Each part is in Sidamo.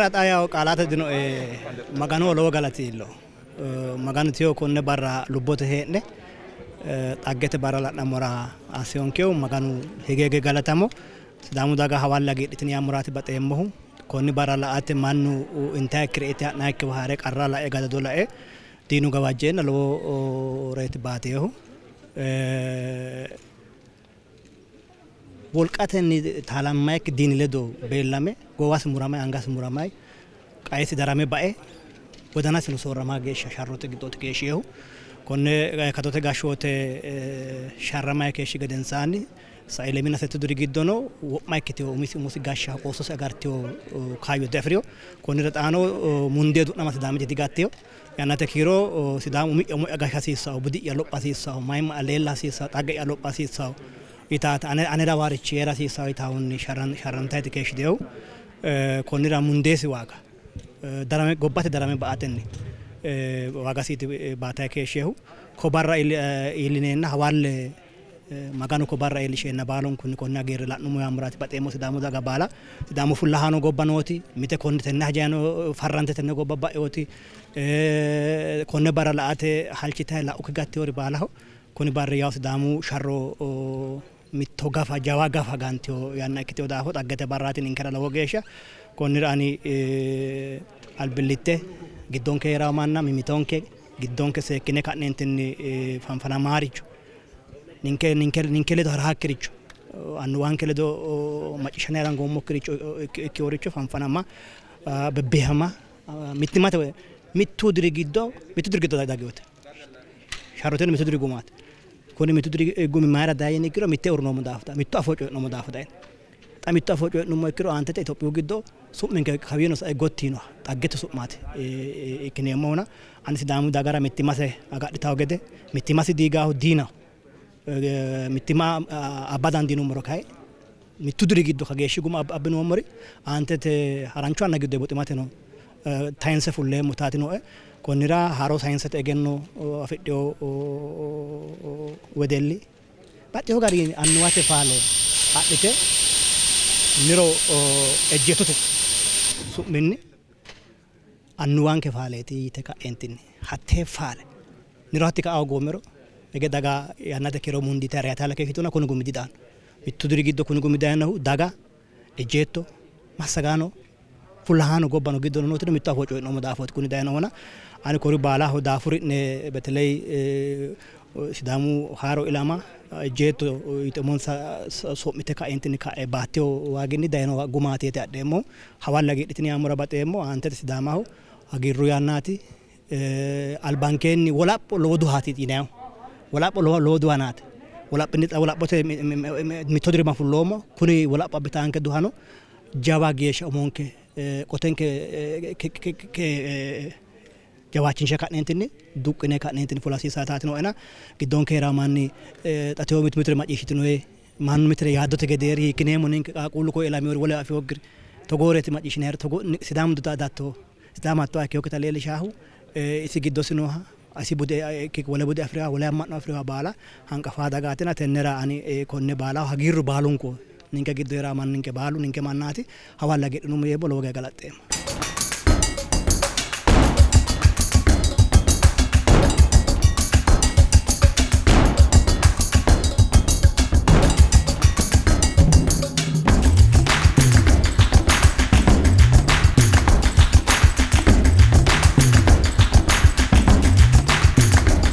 Anera xa yawo qaalate dinoe, Maganoho lowo galati iillo. Maganu tiyo konne barra lubbote hee'ne xaggete barra la'nammora assiyonkehu Maganu hige hige galatamo. Sidaamu daga hawalle hagiidhitini yaammoraati baxeemmohu. Konni barra la''ate mannu intayikkire ite ha'nayikkiwa ha're qarra lae gadado lae diinu gawajjeenna lowo reeti baateehu. Wolqatenni taalammayikki diini ledo beellame goowasi muramay, angasi muramay, qaesi darame bae wodanasino soorrama geeshsha sharrote giddooti keeshshiehu. Konne kadote gashshoote sharramay keeshshi gedensaanni sai lemina settu diri giddono wo'ma ikkitino umisi umosi gashsha qoossosi agartino kaayyo diafi'rino. Konnira xaano mundee du'nama Sidaamiti digattino. Yannate kiiro Sidaamu umi'ya umo'ya gashsha hasiissanno, budi'ya lopha hasiissanno, mayimma'ya leella hasiissanno, xagge'ya lopha hasiissanno yitaata anera waarichi hee'ra hasiissanno yitaahunni sharrantayti keeshshitinohu. Konnira mundeesi waaga darame gobbate darame ba''atenni waagasiiti baatayi keeshshinohu. Ko barra iillineenna hawalle Maganu ko barra iillisheenna baalunkunni konne hagiirre la'nummo yaammoraati baxeemmo Sidaamu daga baala. Sidaamu fullahaano gobba nooti, mite konne tenne hajayano farrante tenne gobba ba'eoti, konne barra la''ate halchitayi la'ukki gatteori baalaho kuni barri yawo Sidaamu sharro mitto gafa jawa gafa gantino yanna ikkitino daafo xaggete barraati ninkera lowo geeshsha. Konnira ani albillitte giddonke hee'rawo manna mimitonke giddonke seekkine ka'neentinni fanfanamaaricho ninke ninke ninke ledo haraakkiricho annuwanke ledo macciishshanni harangoommokiricho ikkinoricho fanfanama bebbeehama mittimmate mittu diri giddo mittu diri giddo daginote sharroteno mittu diri gumaati. Kuni mittu diri gumi mayira dayi yini ikkiro mitte uurrinoommo daafo mittu afoo coyi'noommo daafo dayino. Xa mittu afoo coyi'nummo ikkiro aantete Itophiyu giddo su'minke kawiino sae gotti yiinoha xaggete su'maati ikkineemmohuna ani Sidaamu dagara mittimmase agadhitawo gede mittimmasi diigaahu diinaho. Mittimma abba dandiinummoro kayi mittu diri giddo kageeshshi guma abbinoommori aantete harancho yanna giddo buximateno tayinse fulleemmo taati nooe. Konnira haaro sayinsete egenno afidhino wedelli Baxxino garinni annuwate faale adhite niro ejjeettote su'minni annuwanke faaleeti yite ka'eentinni hattee faale niro hatti ka'a hoogoommero hige daga yannate kiiro mundiite reyatalla keeshshituna kuni gumi didaanno. Mittu diri giddo kuni gumi dayinohu daga ejjeetto massagaano fullahaano gobbano giddono nootino mitto afoo coyi'noommo daafooti kuni dayinohuna ani kuri baalaho daafuri'ne beteley Sidaamu haaro ilama ejjeetto yite umonsa so'mite ka'eentinni ka'e baattino waaginni dayino gumaati yete adheemmo. Hawalle hagiidhitini yaammora baxeemmo. Aantete Sidaamaho hagiirru yannaati. Albankeenni wolapho lowo duhaati yinannihu. Wolapho lowo duhanaati. Wolaphote mitto dirima fulloommo. Kuni wolapho abbitaanke duhano jawa geeshsha umonke qotenke jawaachinshe ka'neentinni duqqine ka'neentinni fula hasiissaataati nooena giddonke hee'ranno manni xa tewo mitu mitire macciishshitinoyi mannu mitire yaaddote gedeeri hiikkineemmo ninke qaaqquullu koye ilamiyori wole afinokkiri togooreeti macciishshinayiri togo Sidaamu dadatto Sidaama hatto ikkinokkita leellishaahu isi giddosi nooha isi bude wole bude afi'riha wole amma'no afi'riha baala hanqafaa dagaatina tennera ani konne baalaho hagiirru baalunku ninke giddo hee'raa manninke baalu ninke mannaati hawalle hagiidhinummo yeemmo lowo geya galaxxeemmo.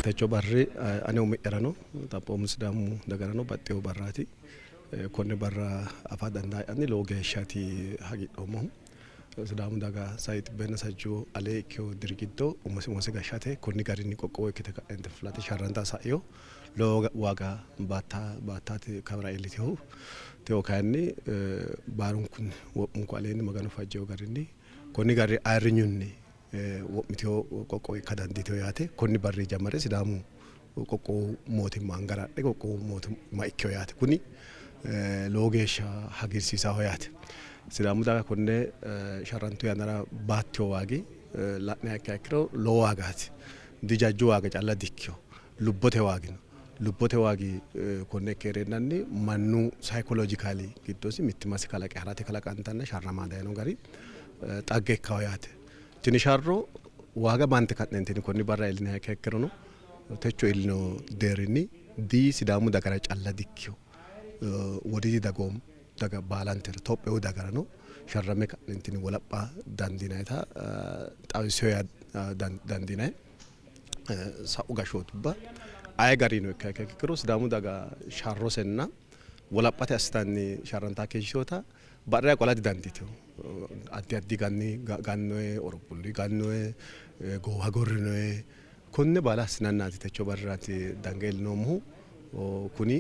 Techo barri ane umi'yarano xaphoomu Sidaamu dagarano baxxeewo barraati. Konne barra afa dandaa'yanni lowo geeshshaati hagiidhoommohu. Sidaamu daga sai xibbenna sajjoo alee ikkewo diri giddo umosi umose gashshate konni garinni qoqqowo ikkite ka'ente fulate sharranta sa'ino lowo waaga baattaati kawira iillitinohu. Tewo kayinni baalunkunni wo'munku aleenni Maganu fajjino garinni konni gari ayirrinyunni wo'mitino qoqqowo ikka dandiitino yaate. Konni barri jammare Sidaamu qoqqowu mootimma angara adhe qoqqowu mootimma ikkino yaate. Kuni lowo geeshsha hagiirsiisaho yaate. Sidaamu daga konne sharrantu yannara baattino waagi la'niha ikkiha ikkiro lowo waagaati. Dijajju waaga calla dikkino, lubbote waagi no. Lubbote waagi konne ikke hee'reennanni mannu sayikolojikaali giddosi mittimmasi kalaqe harate kalaqantanna sharrama dayino gari Xagge ikkawo yaate. Tini sharro waaga baante ka'neentinni konni barra iillinoha ikkirono techo iillino deerrinni di Sidaamu dagara calla dikkino. Wodiidi dagoomu daga baalantera Tophiyu dagarano sharrame ka'neentinni wolapha dandiinayita xawiseyo dandiinay. Sa'u gashshootubba aye garino ikka ikkiro Sidaamu daga sharrosenna wolaphate assitanni sharrantaa keeshshitoota badhera qola didandiitino. Addi addi ganni gannoe, orophulli gannoe, goowa gorrinoe, konne baala assinannaati techo barraati dange iillinoommohu. Kuni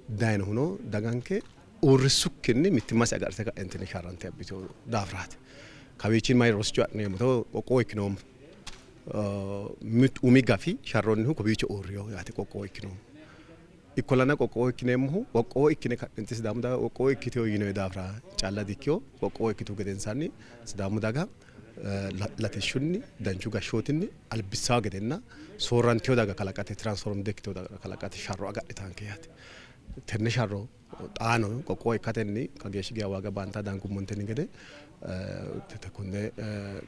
dayinohuno daganke uurrissukkinni mittimmase agarte ka'entinni sharrante abbitino daafiraati. Kawiichinni mayi rosicho adhineemmo? Qoqqowo ikkinoommo. Umi gafi sharronnihu kowiicho uurriyo yaate qoqqowo ikkinoommo. Ikkollana qoqqowo ikkineemmohu qoqqowo ikkine ka'nenti Sidaamu daga qoqqowo ikkiteyo yinoyi daafira calla dikkino. Qoqqowo ikkitu gedensaanni Sidaamu daga latishshunni danchu gashshootinni albissawo gedenna soorranteyo daga kalaqate transform ikkiteyo daga kalaqate sharro agadhitanke yaate. Tenne sharro xaano qoqqowo ikkatenni kageeshshi geya waaga baanta dangummontenni gede konne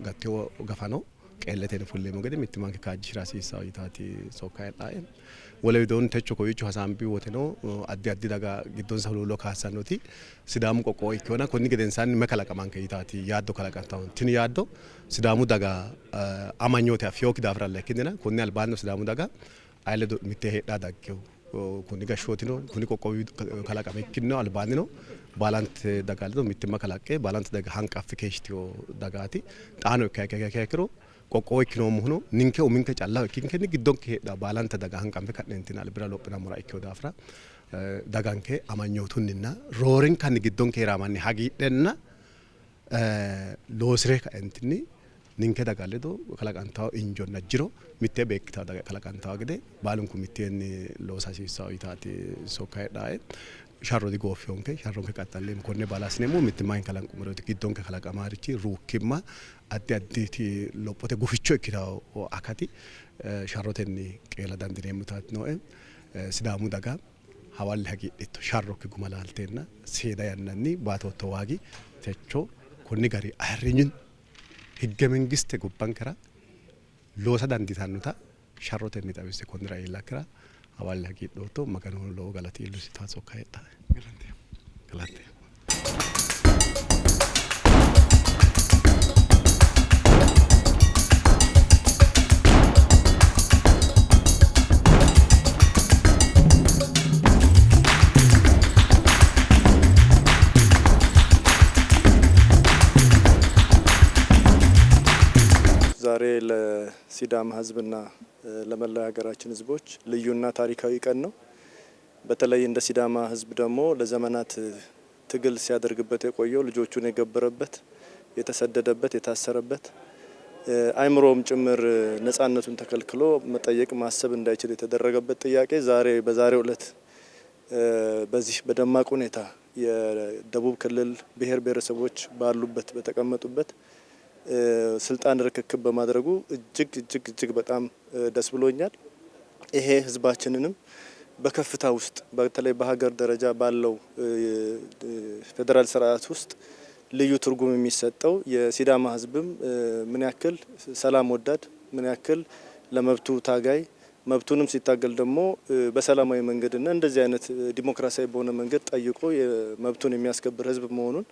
gatteyo gafano qeelletenni fulleemmo gede mittimmanke kaajjishira hasiissawo yitaati sokka heedhae. Wole widoonni techo kowiicho hasaambi woteno addi addi daga giddonsa huluullo kaassannoti Sidaamu qoqqowo ikkewona konni gedensaanni mayi kalaqamanke yitaati yaaddo kalaqantawo. Tini yaaddo Sidaamu daga amanyoote affiyokki daafiralla ikkinnina konni albaannino Sidaamu daga aye ledo mittee heedhaa daggewo. Kuni gashshootino kuni qoqqowi kalaqame ikkinnino albaannino baalante daga ledo mittimma kalaqqe baalante daga hanqaffe keeshshiteyo dagaati. Xaano ikka ikka ikkiro qoqqowo ikkinoommohuno ninke uminke callaho ikkinkenni giddonke heedhawo baalante daga hanqanfe ka'neentinni albira lophinammora ikkeyo daafira daganke amanyootunninna roorenkanni giddonke heeraa hagiidhenna loosire kaentinni ninke daga ledo kalaqantawo injonna jiro mittee beeqqitawo daga kalaqantawo gede baalunku mitteenni loosa hasiissawo yitaati sokka heedhae. Sharro digooffiyonke, sharronke qaxxalleemmo, konne baala assineemmohu mittimmanke kalanqummorooti. Giddonke kalaqamaarichi ruukkimma addi additi lophote guficho ikkitawo akati sharrotenni qeela dandiineemmotaati nooe. Sidaamu daga hawalle hagiidhitto sharrokki guma laalteenna seeda yannanni baatootto waagi techo konni gari ayirrinyunni higge mengiste gobbankera loosa dandiitannota sharrotenni xawisse konnira iillakkira hawalle hagiidhootto. Maganu lowo galati iillusi sokka heedhae. Galante. ዛሬ ለሲዳማ ሕዝብና ለመላው የሀገራችን ሕዝቦች ልዩና ታሪካዊ ቀን ነው። በተለይ እንደ ሲዳማ ሕዝብ ደግሞ ለዘመናት ትግል ሲያደርግበት የቆየው ልጆቹን የገበረበት፣ የተሰደደበት፣ የታሰረበት አይምሮም ጭምር ነጻነቱን ተከልክሎ መጠየቅ ማሰብ እንዳይችል የተደረገበት ጥያቄ ዛሬ በዛሬው ዕለት በዚህ በደማቅ ሁኔታ የደቡብ ክልል ብሔር ብሔረሰቦች ባሉበት በተቀመጡበት ስልጣን ርክክብ በማድረጉ እጅግ እጅግ እጅግ በጣም ደስ ብሎኛል። ይሄ ህዝባችንንም በከፍታ ውስጥ በተለይ በሀገር ደረጃ ባለው ፌዴራል ስርዓት ውስጥ ልዩ ትርጉም የሚሰጠው የሲዳማ ህዝብም ምን ያክል ሰላም ወዳድ፣ ምን ያክል ለመብቱ ታጋይ፣ መብቱንም ሲታገል ደግሞ በሰላማዊ መንገድና እንደዚህ አይነት ዲሞክራሲያዊ በሆነ መንገድ ጠይቆ መብቱን የሚያስከብር ህዝብ መሆኑን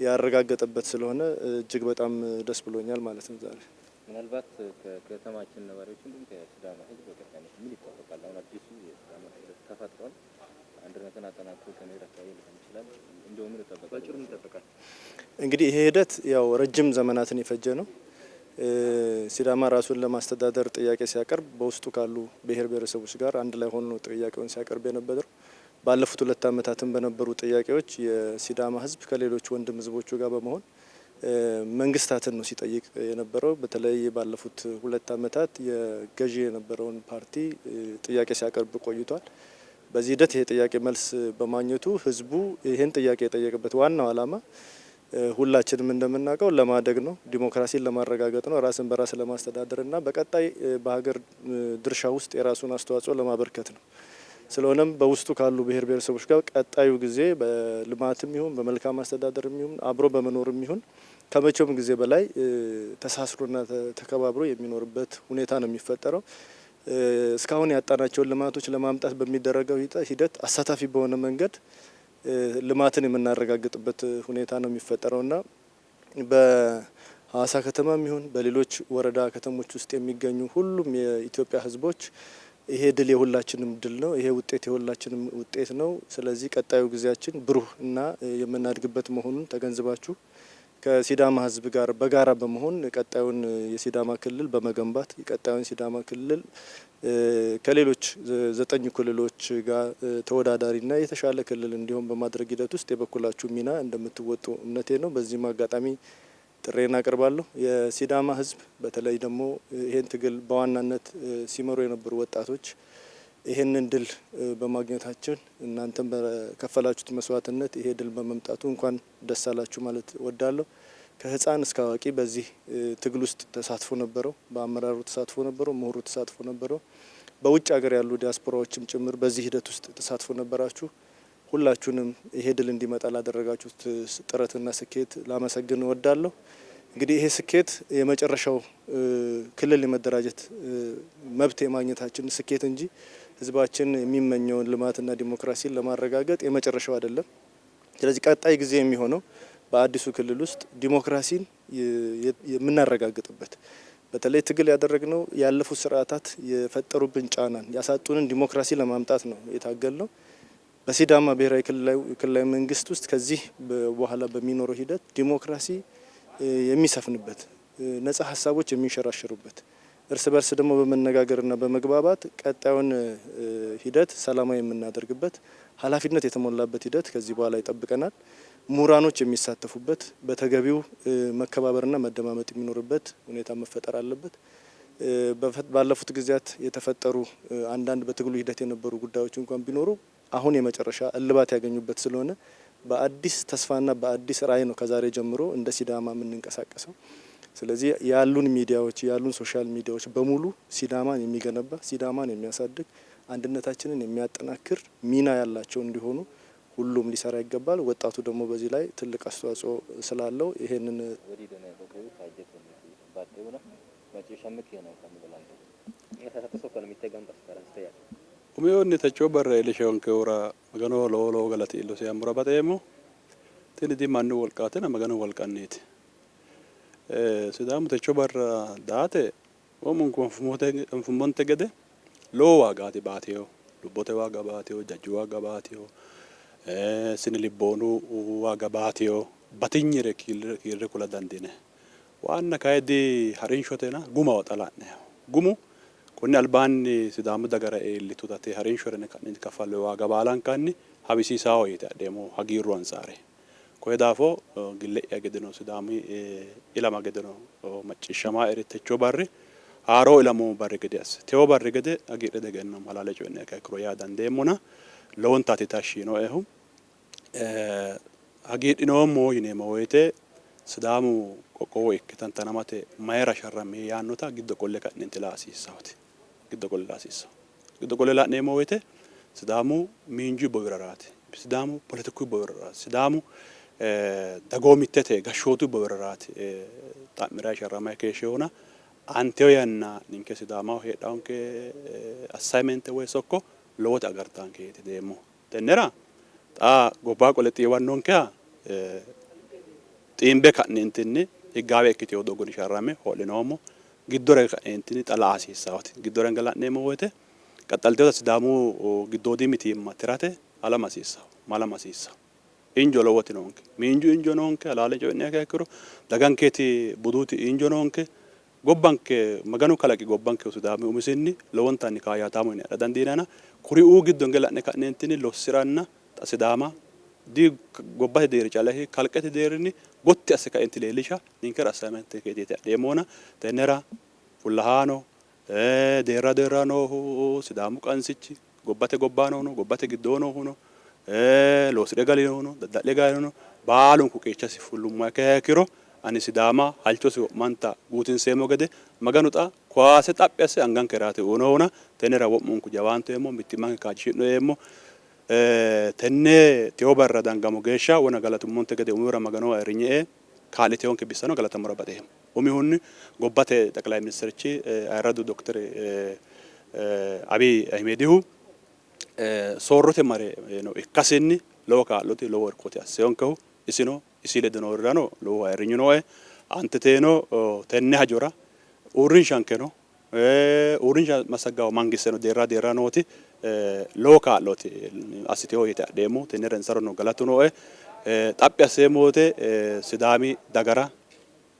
ያረጋገጠበት ስለሆነ እጅግ በጣም ደስ ብሎኛል ማለት ነው። ዛሬ ምናልባት ከከተማችን ነዋሪዎች እንዲሁም ከሲዳማ ህዝብ በቀጣይነት ምን ይጠበቃል? አሁን አዲሱ የሲዳማ ክልል ተፈጥሯል። አንድነትን አጠናክሮ ከመሄድ አካባቢ ሊሆን ይችላል። እንደው ምን ይጠበቃል? ባጭሩ ምን ይጠበቃል? እንግዲህ ይሄ ሂደት ያው ረጅም ዘመናትን የፈጀ ነው። ሲዳማ ራሱን ለማስተዳደር ጥያቄ ሲያቀርብ በውስጡ ካሉ ብሔር ብሔረሰቦች ጋር አንድ ላይ ሆኖ ጥያቄውን ሲያቀርብ የነበረው። ባለፉት 2 ዓመታትም በነበሩ ጥያቄዎች የሲዳማ ህዝብ ከሌሎች ወንድም ህዝቦቹ ጋር በመሆን መንግስታትን ነው ሲጠይቅ የነበረው። በተለይ ባለፉት 2 ዓመታት የገዢ የነበረውን ፓርቲ ጥያቄ ሲያቀርብ ቆይቷል። በዚህ ሂደት ይሄ ጥያቄ መልስ በማግኘቱ ህዝቡ ይሄን ጥያቄ የጠየቀበት ዋናው ዓላማ ሁላችንም እንደምናውቀው ለማደግ ነው፣ ዲሞክራሲን ለማረጋገጥ ነው፣ ራስን በራስ ለማስተዳደርና በቀጣይ በሀገር ድርሻ ውስጥ የራሱን አስተዋጽኦ ለማበርከት ነው። ስለሆነም በውስጡ ካሉ ብሔር ብሔረሰቦች ጋር ቀጣዩ ጊዜ በልማትም ይሁን በመልካም አስተዳደርም ይሁን አብሮ በመኖርም ይሁን ከመቼውም ጊዜ በላይ ተሳስሮና ተከባብሮ የሚኖርበት ሁኔታ ነው የሚፈጠረው። እስካሁን ያጣናቸውን ልማቶች ለማምጣት በሚደረገው ሂደት አሳታፊ በሆነ መንገድ ልማትን የምናረጋግጥበት ሁኔታ ነው የሚፈጠረውና በሀዋሳ ከተማም ይሁን በሌሎች ወረዳ ከተሞች ውስጥ የሚገኙ ሁሉም የኢትዮጵያ ሕዝቦች ይሄ ድል የሁላችንም ድል ነው። ይሄ ውጤት የሁላችንም ውጤት ነው። ስለዚህ ቀጣዩ ጊዜያችን ብሩህ እና የምናድግበት መሆኑን ተገንዝባችሁ ከሲዳማ ሕዝብ ጋር በጋራ በመሆን ቀጣዩን የሲዳማ ክልል በመገንባት ቀጣዩን ሲዳማ ክልል ከሌሎች 9 ክልሎች ጋር ተወዳዳሪና የተሻለ ክልል እንዲሆን በማድረግ ሂደት ውስጥ የበኩላችሁ ሚና እንደምትወጡ እምነቴ ነው። በዚህም አጋጣሚ ጥሬን አቀርባለሁ። የሲዳማ ሕዝብ በተለይ ደግሞ ይሄን ትግል በዋናነት ሲመሩ የነበሩ ወጣቶች ይሄንን ድል በማግኘታችን እናንተም በከፈላችሁት መስዋዕትነት ይሄ ድል በመምጣቱ እንኳን ደስ አላችሁ ማለት እወዳለሁ። ከህፃን እስከ አዋቂ በዚህ ትግል ውስጥ ተሳትፎ ነበረው። በአመራሩ ተሳትፎ ነበረው፣ ምሁሩ ተሳትፎ ነበረው። በውጭ ሀገር ያሉ ዲያስፖራዎችም ጭምር በዚህ ሂደት ውስጥ ተሳትፎ ነበራችሁ። ሁላችሁንም ይሄ ድል እንዲመጣ ላደረጋችሁት ጥረትና ስኬት ላመሰግን እወዳለሁ። እንግዲህ ይሄ ስኬት የመጨረሻው ክልል የመደራጀት መብት የማግኘታችን ስኬት እንጂ ህዝባችን የሚመኘውን ልማትና ዲሞክራሲን ለማረጋገጥ የመጨረሻው አይደለም። ስለዚህ ቀጣይ ጊዜ የሚሆነው በአዲሱ ክልል ውስጥ ዲሞክራሲን የምናረጋግጥበት፣ በተለይ ትግል ያደረግነው ያለፉት ስርዓታት የፈጠሩብን ጫናን ያሳጡንን ዲሞክራሲ ለማምጣት ነው የታገልነው። በሲዳማ ብሔራዊ ክልላዊ መንግስት ውስጥ ከዚህ በኋላ በሚኖረው ሂደት ዲሞክራሲ የሚሰፍንበት፣ ነጻ ሀሳቦች የሚንሸራሸሩበት፣ እርስ በርስ ደግሞ በመነጋገርና በመግባባት ቀጣዩን ሂደት ሰላማዊ የምናደርግበት ኃላፊነት የተሞላበት ሂደት ከዚህ በኋላ ይጠብቀናል። ምሁራኖች የሚሳተፉበት፣ በተገቢው መከባበርና መደማመጥ የሚኖርበት ሁኔታ መፈጠር አለበት። ባለፉት ጊዜያት የተፈጠሩ አንዳንድ በትግሉ ሂደት የነበሩ ጉዳዮች እንኳን ቢኖሩ አሁን የመጨረሻ እልባት ያገኙበት ስለሆነ በአዲስ ተስፋና በአዲስ ራዕይ ነው ከዛሬ ጀምሮ እንደ ሲዳማ የምንንቀሳቀሰው። ስለዚህ ያሉን ሚዲያዎች፣ ያሉን social ሚዲያዎች በሙሉ ሲዳማን የሚገነባ፣ ሲዳማን የሚያሳድግ፣ አንድነታችንን የሚያጠናክር ሚና ያላቸው እንዲሆኑ ሁሉም ሊሰራ ይገባል። ወጣቱ ደግሞ በዚህ ላይ ትልቅ አስተዋጽኦ ስላለው ይሄንን Umihunni techo barra iillishonkehura Maganoho lowo lowo galati iillosi yaammora baxeemmo. Tini di mannu wolqaatina Maganu wolqanniiti. Sidaamu techo barra daate wo'munku anfummonte gede lowo waagaati baatinohu. Lubbote waaga baatino, jajju waaga baatino, sini libboonu waaga baatino, batinyire kiirre kula dandiinanni. Waanna kayi di harinshotena gumaho xa la'neemmo. Gumu konni albaanni Sidaamu dagara iillituta harinshore ka'ne kaffalloonni waaga baalankanni hawisiisaaho yite adheemmo hagiirru ansaare. Koye daafo gille'ya gedeno Sidaami ilama gedeno macciishshamaere techo barri haaroo ilamoommo barri gede asse tewo barri gede hagiidhe diegennoommo halaale coyi'ne ikkiro yaa dandeemmona lowontaati tashshi yiinoehu. Hagiidhinoommo yineemmo woyte Sidaamu qoqqowo ikke tantanamate mayira sharrami yaannota giddo qolle ka'neenti laa hasiissawote. Giddo qolle laa hasiissawo. Giddo qolle la'neemmo woyte Sidaamu miinju bowiraraati. Sidaamu poletiku bowiraraati. Sidaamu dagoomittete gashshootu bowiraraati xa'mirayi sharramayi keeshshehuna anteyo yanna ninke Sidaamaho heedhawonke assignment woy sokko lowote agartaankeeti deemmo. Tennera xa gobba qole xiiwannonkeha xiimbe ka'neentinni higgaawe ikkiteyo doogonni sharrame ho'linoommo. Giddore ka'neentinni xa la'a hasiissawote. Giddore la'neemmo woyte qaxxalteota Sidaamu giddoodi mitiimma tirate halama hasiissawo, malama hasiissawo. Injo lowoti noonke. Miinju injo noonke, halaale coyi'niha ikkiro daganketi buduuti injo noonke. Gobbanke Maganu kalaqi gobbanke Sidaami umisinni lowontanni kaayyaataamo yine adha dandiinanna kuriuu giddonke la'ne ka'neentinni lossiranna xa Sidaama di gobbate deerri calla kalqete deerrinni gotti asse kaenti leellisha ninkera assignment keeti adheemmona tennera fullahaano deerra deerra noohu Sidaamu qansichi gobbate gobbaa noohuno gobbate giddoo noohuno loosire galinohuno dadda'le galinohuno baalunku qeechasi fullummoha ikkiro ani Sidaama halchosi wo'manta guutinseemmo gede Maganu xa kowaase xaphi asse angankeraati uyinohuna tennera wo'munku jawaanteemmo, mittimmanke kaajjishi'neemmo. Tenne tewo barra dangamo geeshsha wona galatummonte gede umihura Maganoho ayirrinye ee Kaa'litewonke bissano galatammora baxeemmo. Umihunni gobbate ጠቅላይ ሚኒስትርchi ayirradu Doktore Abiy Ahimedihu soorrote mare no ikkasinni lowo kaa'loti lowo irkoti asseyonkehu isino isi ledo noorirano lowo ayirrinyu nooe. Aanteteno tenne hajora uurrinshankeno uurrinsha massaggawo mangisteno deerra deerra nooti lowo kaa'looti assitewo yite adheemmo. Tennera insarano galatu nooe. Xaphi asseemmo woyte Sidaami dagara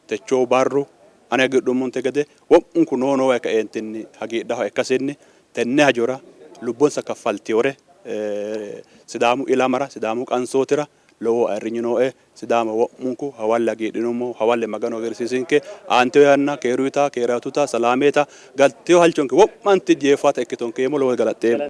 techohu barru ane hagiidhummonte gede wo'munku noo noowa kaeentinni hagiidhaho ikkasinni tenne hajora lubbonsa kaffaltewore Sidaamu ilamara Sidaamu qansootira lowo ayirrinyu nooe. Sidaama wo'munku hawalle hagiidhinummo, hawalle Maganu hagiirsiisinke. Aanteyo yanna keeruyita, keeraatuta, salaameta galteyo halchonke wo'manti jeefata ikkitonke yeemmo, lowo galaxxeemmo.